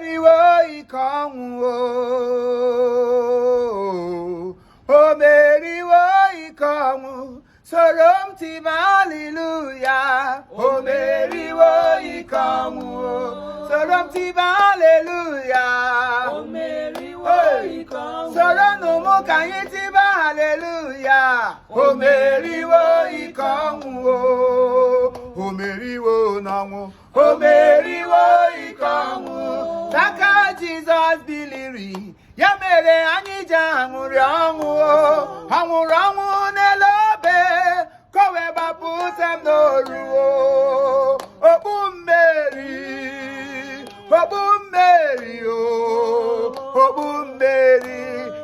Meriwo ike ọnwụ o. O meriwo ike ọnwụ. Soro m tibe haleluya. O meriwo ike ọnwụ o. Soro m tibe haleluya. O meriwo ike ọnwụ. Soro nụ mụ ka anyị tibe haleluya. O meriwo ike ọnwụ o. O meriwo n'ọnwụ. O meriwo ike ọnwụ. N'aka Jizọs biliri, ya mere anyị ji aṅụrị ọṅụ o. Ọ nwụrụ ọnwụ n'elu obe ka o wee gbapụta m n'oru o. Okpu mmeri, okpu mmeri o, okpu mmeri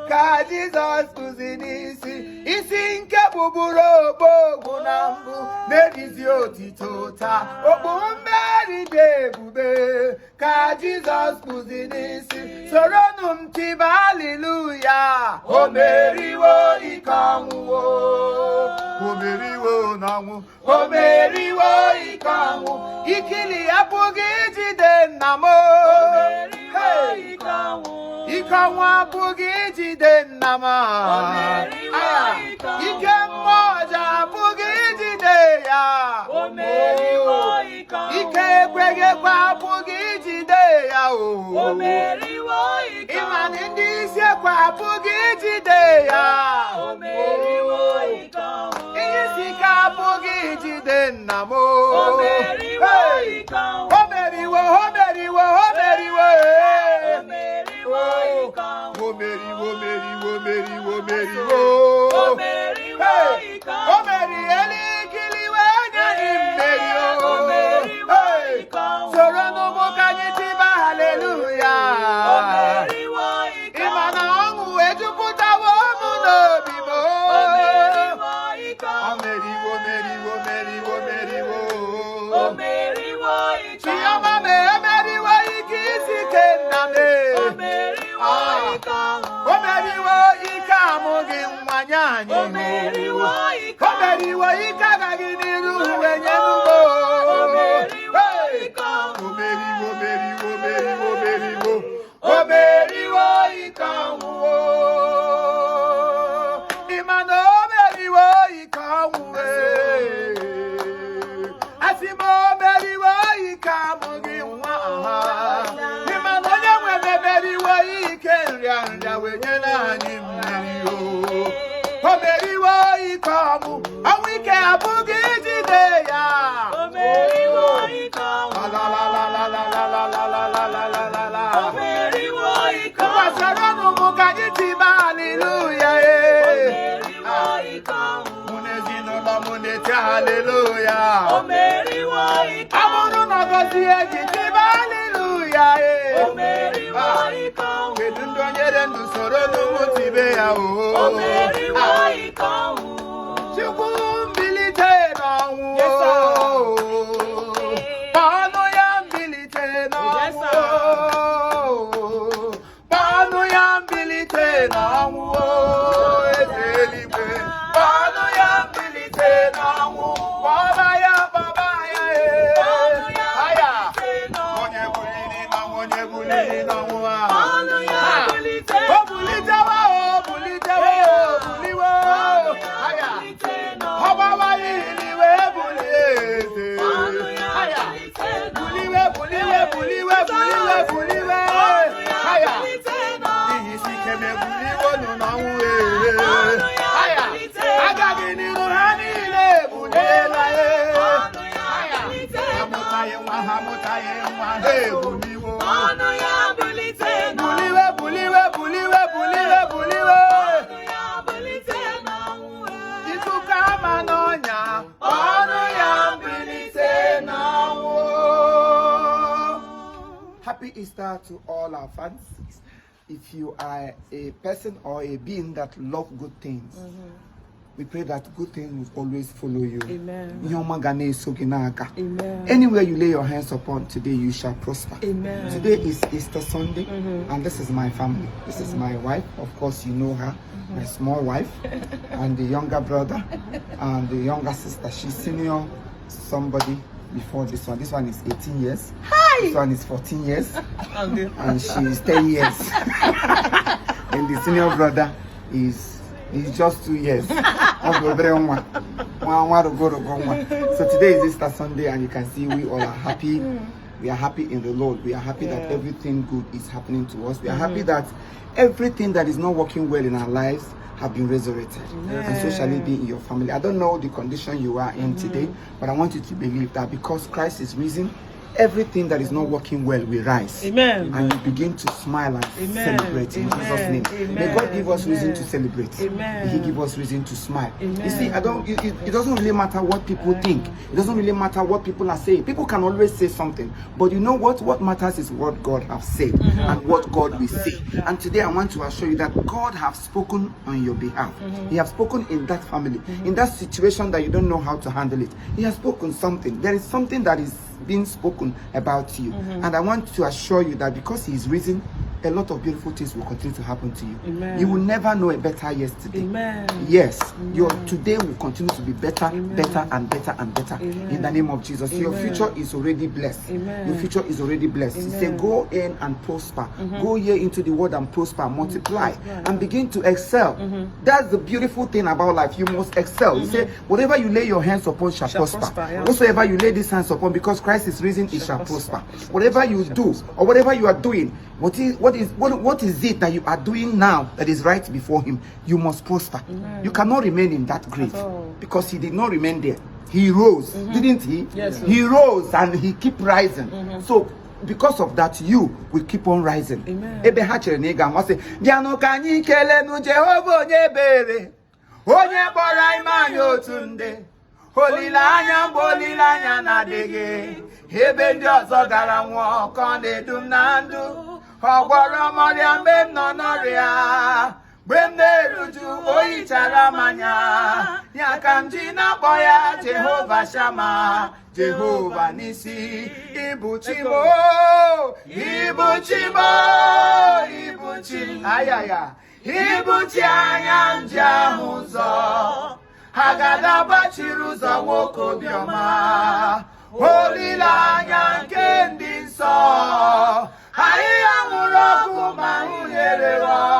ka Jizọs kụzi n'isi, isi nke bụburu okpogwu na mbụ na-erizi otito taa. Okpu mmeri dị ebube ka Jizọs kụzi n'isi. Soronụ m tibe haleluya. O meriwo ike ọnwụ o. O meriwo n'ọnwụ. O meriwo ike ọnwụ. Ikili apụghị ijide nna m o. Meriwo Hey! ike ọnwụ. Ike ọnwụ apụghị ijide nna m. O meriwo Aya. ike ọnwụ. Ike mmụọ ọjọọ apụghị ijide ya. O meriwo ike ọnwụ. Ike ekweghị ekwe apụghị ijide ya o. O meriwo ike Ịma na ọnwụ. ndị isi ekwe apụghị ijide ya. O meriwo ike ọnwụ. Ihe isi ike apụghị ijide nna m o. O meriwo Hey! ike ọnwụ. O meriwo, o meriwo, o meriwo. O meriwo ike ọnwụ. O meriwo, meriwo, meriwo, meriwo. O meriwo Hey! ike O ọnwụ. meriela ikili wee nye anyị mmeri o. O meriwo Hey! ike ọnwụ. Soro n'ụmụ ka anyị tiba haleluya. O meriwo ike Ịma na ọnwụ. ọṅụ ejupụtawo m n'obi m. O meriwo ike O ọnwụ. meriwo, meriwo, meriwo, meriwo. O meriwo ike Chiọma ọnwụ. m emeriwo ike isi ike nna m. O meriwo Ah. ike ọnwụ. O meriwo ike amụghị nwa nye anyị. O meriwo ike O meriwo ike agaghị n'iru wee nye n'ugbo. O meriwo ike ọnwụ. O meriwo, meriwo, meriwo, meriwo. O meriwo ike ọnwụ. Ịma na o meriwo ike ọnwụ. Asị m o meriwo ike amụghị nwa ha. Ịma na onye nwe m emeriwo ike nrịa nrịa wee nyere anyị mmeri o. O meriwo ike ọnwụ, ọnwụ ike abụghị ijide ya. O meriwo ike ọnwụ. La la la la la la la la la la la la la la. O meriwo ike ọnwụ. Gbasara ụmụ ka anyị tiba haleluya O e. meriwo ike ọnwụ. Mụ na ezinụlọ m na-eti haleluya. O meriwo ike Ọ bụrụ ọnwụ. na ọ gọzie gị, tiba haleluya e. O meriwo ike ọnwụ. Kedu ndị o nyere ndụ? Soro n'ụmụ tibe ya o. O meriwo ike ọnwụ. Chukwu mbilite n'ọnwụ. Yes, sir. Kpọọnụ ya mbilite n'ọnwụ. Yes, sir. Kpọọnụ ya mbilite n'ọnwụ. Eze eluigwe. Kpọọnụ ya mbilite n'ọnwụ. Kpọba ya, kpọba ya, ee. Kpọọnụ ya Aya. mbilite n'ọnwụ. Onye buliri n'ọnwụ, onye buliri n'ọnwụ a. Kpọọnụ ya Ah. bulite. O bulitewa, o bulitewa, o buliwo. Kpọọnụ ya Aya. bulite n'ọnwụ. Ọgbawa ili wee bulie eze. Kpọọnụ ya Aya. bulite n'ọnwụ. Buliwe, buliwe, buliwe, buliwe, buliwe. Kpọọnụ ya Aya. bulite n'ọnwụ. N'ihi isi ike m ebuliwonụ n'ọnwụ ee. Kpọọnụ ya Aya. bulite. Agaghị n'iru ha niile ebuliela ee. Kpọọnụ ya Aya. bulite. Amụtaghị nwa ha, amụtaghị nwa ha ebuliwo. Kpọọnụ ya bulite n'ọnwụ. Buliwe, buliwe, buliwe, buliwe, buliwe. Kpọọnụ ya bulite n'ọnwụ. Ikuku ama n'ọnya, ọnụ ya mbilite n'ọnwụ. Happy Easter to all our fans. If you are a person or a being that love good things, we pray that good things will always follow you. Amen. Ihe ọma ga na-eso gị n'aka. Amen. Anywhere you lay your hands upon today, you shall prosper. Amen. Today is Easter Sunday, and this is my family. This is my wife. Of course, you know her, my small wife, and the younger brother, and the younger sister. She's senior somebody before this one. This one is 18 years. Hi. This one is 14 years and she is 10 years. And the senior brother is just 2 years. Ọ bụ obere nwa. Nwa nwa rogo rogo nwa. So today is Easter Sunday and you can see we all are happy. We are happy in the Lord. We are happy that everything good is happening to us. We are happy that everything that is not working well in our lives have been resurrected. And so shall it be in your family. I don't know the condition you are in today, but I want you to believe that because Christ is risen, everything that is not working well will rise. Amen. And you begin to smile and Amen. celebrate in Jesus' Amen. name. May God give us reason to Amen. celebrate. Amen. May He give us reason to smile. Amen. You see, I don't. It doesn't really matter what people think. It doesn't really matter what people are saying. People can always say something, but you know what? What matters is what God has said and what God will say. And today, I want to assure you that God has spoken on your behalf. He has spoken in that family, in that situation that you don't know how to handle it. He has spoken something. There is something that is being spoken about you, and I want to assure you that because He is risen, a lot of beautiful things will continue to happen to you. Amen. You will never know a better yesterday. Amen. Yes, your today will continue to be better, Amen. Better, and better, and better. Amen. In the name of Jesus. Your Amen. future is already blessed. Amen. Your future is already blessed. He said, Amen. "Go in and prosper. Go here into the world and prosper, multiply, Prosper, and begin to excel." That's the beautiful thing about life. You must excel. He said, "Whatever you lay your hands upon shall Shall prosper. prosper, yeah. Whatsoever you lay these hands upon, because Christ is risen, it shall prosper. prosper." Whatever you do or whatever you are doing, what is it that you are doing now that is right before Him? You must prosper. You cannot remain in that grave At all. Because He did not remain there. He rose, didn't He? Yes, sir. He rose and He keep rising. So because of that, you will keep on rising. Amen. Ebe ha chere na ị ga-anwụ, sị, bịanụ ka anyị kelenu Jehova onye ebere, onye kpọrọ ime anyị otu ndị olileanya mgbe olileanya na-adịghị, ebe ndị ọzọ gara nwụọ ka ọ na-edu m na ndụ. Ọ gwọrọ m ọrịa mgbe m nọ n'ọrịa, mgbe m na-eruju o hichara m anya ya ka m ji na-akpọ ya Jehova Shama, Jehova Nisi. Ịbụ chi m o, ịbụ chi m o, ịbụ chi m ayaya, ịbụ chi anya m ji ahụ ụzọ, agada gbachiri ụzọ, nwoke obiọma, olileanya nke ndị nsọ, ahịhịa nwụrụ ọkụ ma nwunyere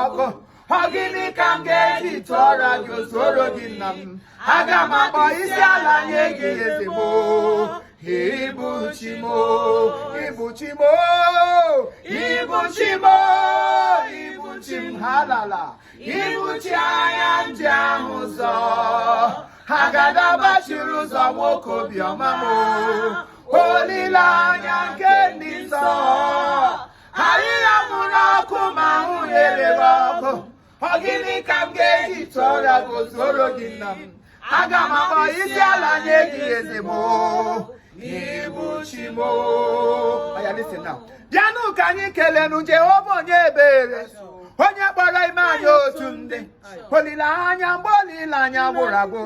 ọkụ. Ọ gịnị ka m ga-eji tụọrọ gị osoro gị, nna m? Aga m akpọ isi ala nye gị, eze m. Ịbụ chi m, ịbụ chi m, ịbụ chi m, ịbụ chi m halala, ịbụ chi anya m ji ahụ ụzọ, agada gbachiri ụzọ, nwoke obiọma m, olileanya nke ndị nsọ, ahịhịa nwụrụ ọkụ ma nwunyere ọkụ. Ọ gịnị ka m ga-eji tụọrọ gị ozoro gị, nna m? Aga m akpọ isi ala nye gị, eze m, ịbụ chi m. Oya, listen now. Bịanụ ka anyị kelenu Jehova onye ebere, onye kpọrọ ime anyị otu ndị olileanya mgbe olileanya gwụrụ agwụ.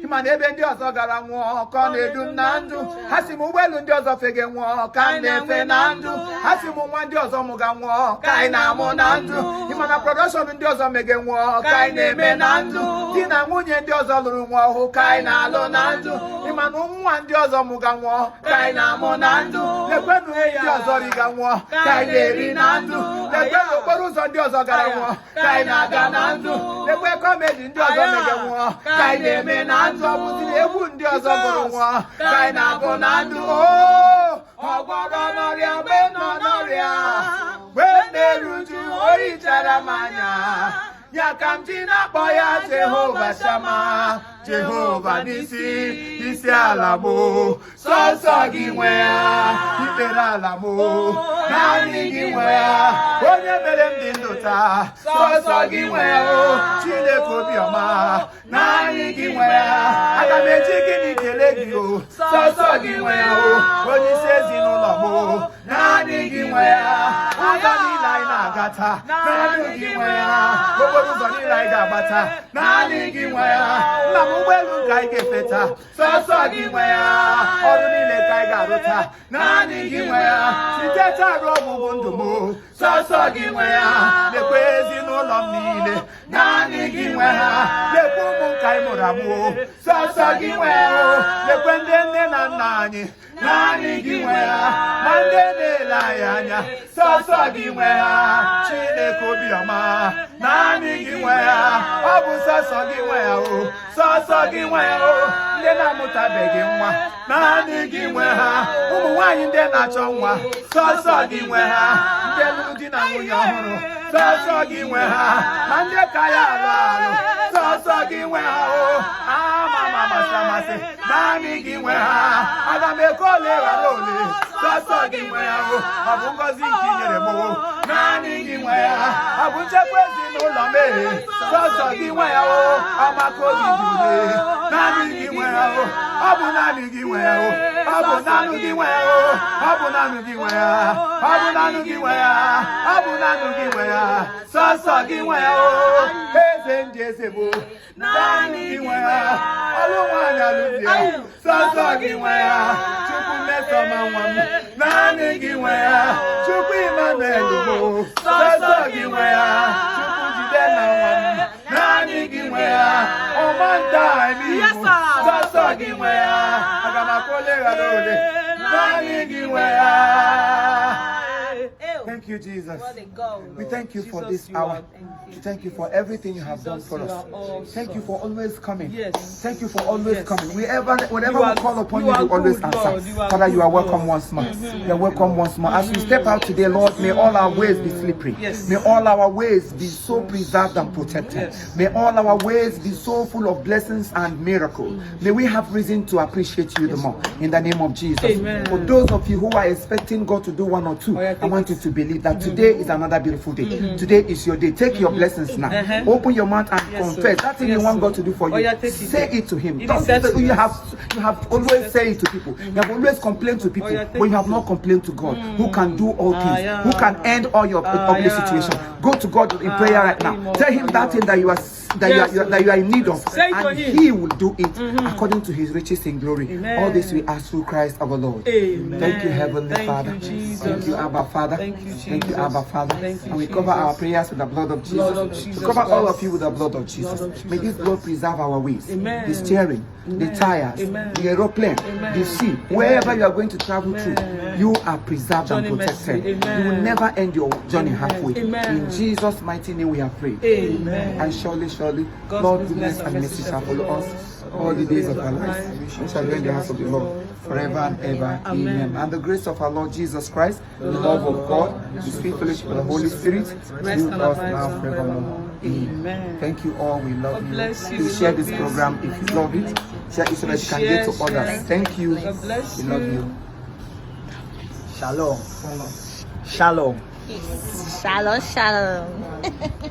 Ịma na ebe ndị ọzọ gara nwụọ ka ọ na-edu m na ndụ. Ha si m ụgbọelu ndị ọzọ fege nwụọ ka m na-efe na ndụ. Ha si m nwa ndị ọzọ mụ ga nwụọ ka anyị na-amụ na ndụ. Ịma na production ndị ọzọ mege nwụọ ka anyị na-eme na ndụ. Di na nwunye ndị ọzọ lụrụ nwa ọhụụ ka anyị na-alụ na ndụ. Ịma na nwa ndị ọzọ mụ ga nwụọ ka anyị na-amụ na ndụ. Lekwenụ ndị ọzọ riga nwụọ ka anyị na-eri na ndụ. Lekwenụ okporo ụzọ ndị ọzọ gara nwụọ ka anyị na-aga na ndụ. Lekwe comedy ndị ọzọ mege nwụọ ka anyị na-eme na ndụ. Ọ bụziri egwu ndị ọzọ gụrụ nwụọ ka anyị na-agụ na ndụ. O ọ gwọrọ n'ọrịa mgbe m nọ n'ọrịa, mgbe m na-eruju o hichara m anya ya ka m ji na-akpọ ya Jehova Shama, Jehova Nisi. Isi ala m, sọsọ gị nwe ya. Ikpere ala m, naanị gị nwe ya. Onye mere m dị ndụ taa, sọsọ gị nwe ya. O Chineke obiọma, naanị gị nwe ya. Aga m eji gịnị kelee gị? O sọsọ gị nwe ya. O onye isi ezinụlọ m, naanị gị nwe ya. Ụzọ niile anyị na-aga taa, naanị gị nwe ya. Okporo ụzọ niile anyị ga-agbata, naanị gị nwe ya. Nna m, ụgbọelu nke anyị ga-efe taa, sọsọ gị nwe ya. Ọrụ niile ka anyị ga-arụ taa, naanị gị nwe ya. Site taa ruo ọgwụgwụ ndụ m, sọsọ gị nwe ya. Lekwa ezinụlọ. ezinụlọ m niile, naanị gị nwe ha. Lekwe ụmụ nka ị mụrụ amụ o, sọsọ gị nwe o. Lekwe ndị nne na nna anyị, naanị gị nwe ha. Ma ndị na-ele anyị anya, sọsọ gị nwe ha. Chineke obiọma, naanị gị nwe ha. Ọ bụ sọsọ gị nwe ha o, sọsọ gị nwe ha o. Ndị na-amụtabeghị nwa, naanị gị nwe ha. Ụmụ nwaanyị ndị na-achọ nwa, sọsọ gị nwe ha. Ndị lụrụ di na nwunye ọhụrụ, sọsọ gị nwe ha. Ma ndị ka ya alụ alụ, sọsọ gị nwe ha o. Ama m amasị amasị, naanị gị nwe ha. Aga m eke ole ghara ole, sọsọ gị nwe ha o. Ọ bụ ngọzi nke i nyere m o, naanị gị nwe ya. Ọ bụ nchekwa ezinụlọ m e, sọsọ gị nwe ya o. Ọmaka obi juru, naanị gị nwe ya o. Ọ bụ naanị gị nwe ya o. Ọ bụ naanị gị nwe ya o. Ọ bụ naanị gị nwe ya. Ọ bụ naanị gị nwe ya. Ọ bụ naanị gị nwe ya. Sọsọ gị nwe ya o. Eze ndị eze bụ naanị gị nwe ya. Ọlụ nwaanyị alụzi ya, sọsọ gị nwe ya. Chukwu mmesoma nwa m, naanị gị nwe ya. Chukwu Emmanuel bụ, sọsọ gị nwe ya. Chukwu jide na nwa m, naanị gị nwe ya. Ọmanta emimu, sọsọ gị nwe ya. Aga m akwa ole ghara ole, naanị gị nwe ya. Thank you, Jesus. We thank you for Jesus, this you hour. are We thank you for everything you have done Jesus, for you us. are awesome. Thank you for always coming. Yes. Thank you for always Yes. coming. Whenever You are- we call upon you you, are you always good, answer. Lord. You are Father, you are good, welcome Lord. once more. You are welcome once more. As we step out today, Lord, may all our ways be slippery. Yes. May all our ways be so preserved and protected. Yes. May all our ways be so full of blessings and miracles. May we have reason to appreciate you the more. In the name of Jesus. Amen. For those of you who are expecting God to do one or two, Oh, yeah, I take want you to believe that today is another beautiful day. Today is your day. Take your blessings now. Open your mouth and Yes, sir. confess that thing Yes, you want sir. God to do for you. Oh, yeah, take it. Say it to Him. It Don't is settled. say, you have always said it to people. You have always complained to people, Oh, yeah, take but you have it. not complained to God, who can do all Ah, things, yeah. who can end all your Ah, ugly yeah. situation. Go to God in prayer right now. Ah, Tell Him that thing that you are that Yes, you are that you are in need of, Say it to and him. He will do it according to His riches in glory. Amen. All this we ask through Christ our Lord. Amen. Thank you, Heavenly Thank Father. you, Jesus. Thank you, Abba Father. Thank you, Thank you, Jesus. Abba Father. Thank you, And we cover our Jesus. prayers with the blood of Jesus. Blood of Jesus We cover all Christ. of you with the blood of Jesus. Blood of May Jesus this blood preserve our ways. Amen. The steering, the Amen. tires, Amen. the aeroplane, Amen. the sea, wherever you are going to travel Amen. to, you are preserved Journey and mercy. protected. You will Amen. never end your journey halfway. Amen. In Jesus' mighty name we have prayed. Amen. And surely, surely, God's Lord, goodness and mercy shall follow us all the days of our lives. We shall dwell in the house of the Lord forever and ever. Amen. And the grace of our Lord Jesus Christ, the love of God, the sweet fellowship of the Holy Spirit, be Rest with and us abide now now forevermore. Amen. Amen. Thank you all. We love God you. bless you. Please We share love this you. program if you love it. Share it so that you can Share, get to others. share. Thank you. God bless We love you. you. Shalom. Shalom. Shalom, shalom.